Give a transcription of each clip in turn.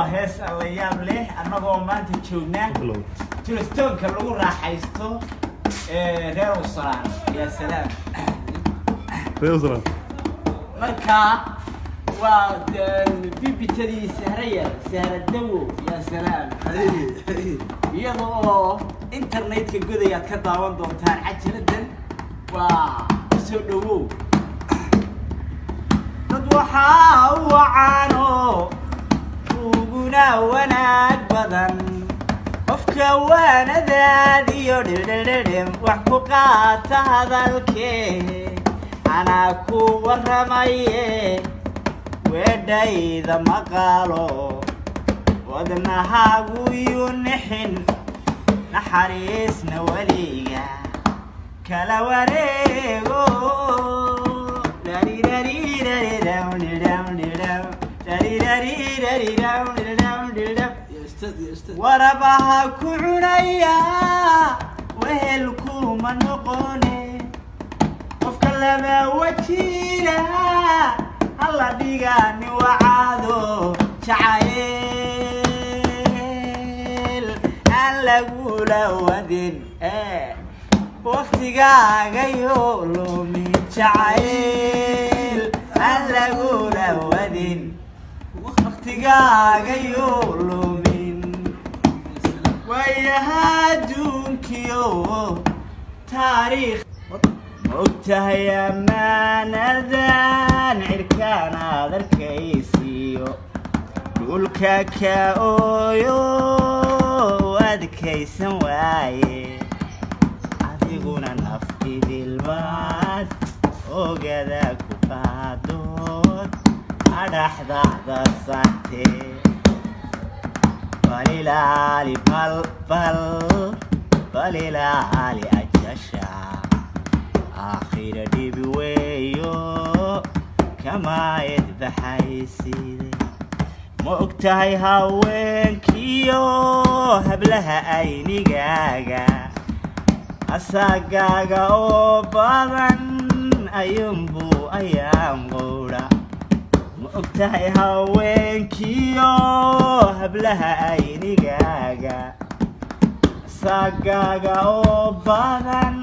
Waa hees alla yaab leh. Annagoo maanta joognaa turistoonka lagu raaxaysto ee reer Usraan. Ya salaam! Reer. Marka waa bibitadii Sahrayar, Sahra Dawo. Ya salaam! Iyada oo internetka godayaad ka daawan doontaan cajaladan. Waa kusoo dhawow. Dad waxaa u wacaano uguna wanaag badan qofka waanadaadiyo dhildhildhidhim wax ku qaata hadalkee. Anaa ku warramaye, weedhayda maqaalo, wadnahaagu yunixin, naxariisna weliga kala wareego. Ya ustaad, ya ustaad. Warabaha ku cunaya wehelkuma noqone. Qofka laba wajiila hala dhigani wacaado jacayl aan lagula wadin, waktigaagayo lumin, jacayl aan lagula wadin, waktigaagayo lumin. Waayaha adduunkiyo taariikh, maogtahay ammaanadan cirkaan aad arkaysiiyo dhulka ka ooyo adkaysan waaye, adiguna naf idilbaad ogada ku qaadood adhaxdaada saartee. Balilaali bal bal, balilaali ajasha, aakhira dhibi weeyo kamaayad baxayside. Ma og tahay haweenkiyo hablaha aynigaaga asaagaaga oo badan ayuunbuu ayaan qowdha? Ma og tahay haweenkiyo hablaha aynigaaga asaagaaga oo badan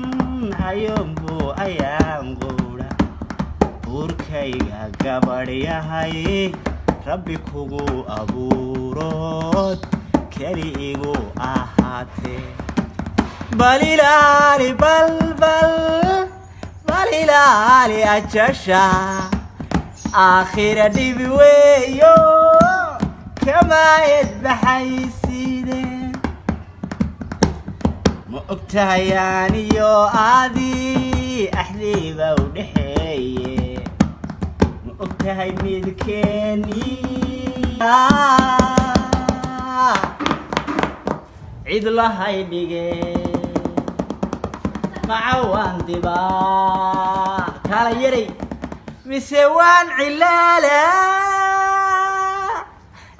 ayuunbuu ayaan qowdha? Uurkayga gabadhyahay Rabbi kugu abuurood keli igu ahaatee. Bal ilaali, bal bal, bal ilaali ajasha, aakhira dhibi weeyo kamaayad baxayside. Ma og tahay aniyo adi axdiiba u dhexeeye? Ma og tahay midkeeni cid lahay dhige macawaan dibaa kala yaray, mise waan cilaala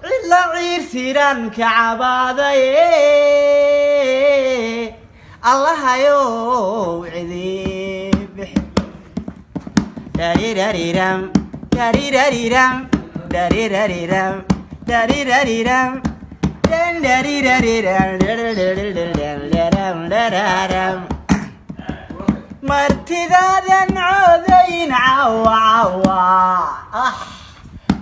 cidla ciirsiran ka cabaadaye? Allahayow cidi bix. Darirariram darirariram darirariram darirariram darirariram dararam. Martidaadan codayn cawa cawa, ah,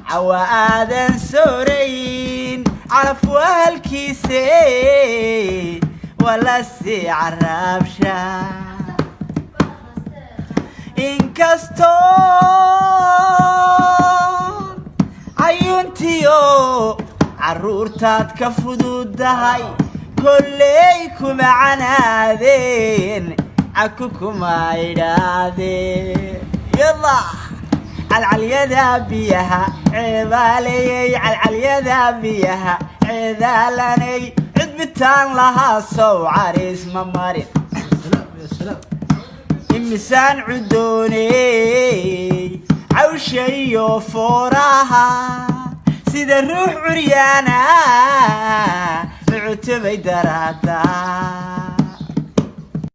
cawa aadan soorayn, calaf wahalkiise wala sii caraabsha. Inkastoo cayuntiyo carruurtaad ka fududahay, kolley kuma canaadeen, caku kuma idhaahdeen. Yalla, calcalyada biyaha ceebaaleyey, calcalyada biyaha ceedaalanay, cidbitaan lahaa sow cariis ma marin. سلام يا سلام. Imisaan cudooney cawsha iyo fooraha, sida ruux curyaana cutubay daraada.